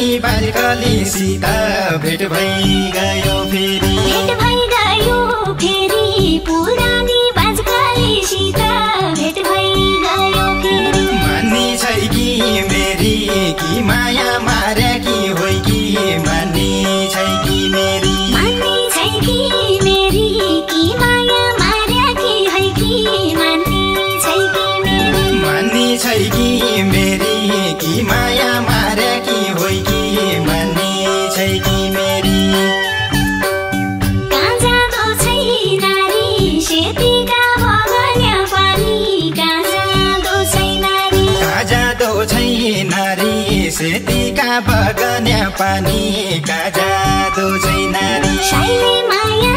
पुरानी बालकलीसित भेट भइ गयो फेरि पुरानी बालकलीसित भेट भइ गयो फेरि मान्ने छै कि मेरी कि माया मारे कि होइ कि मान्ने छै कि मेरी कि माया मारे कि होइ कि मान्ने छै कि मेरी कि माया मारे कि होइ कि मान्ने छै कि मेरी कहाँ जाँदो छै नारी सेतीका बगन्या पानी कहाँ जाँदो छै नारी सेतीका बगन्या पानी कहाँ जाँदो छै नारी शैली माया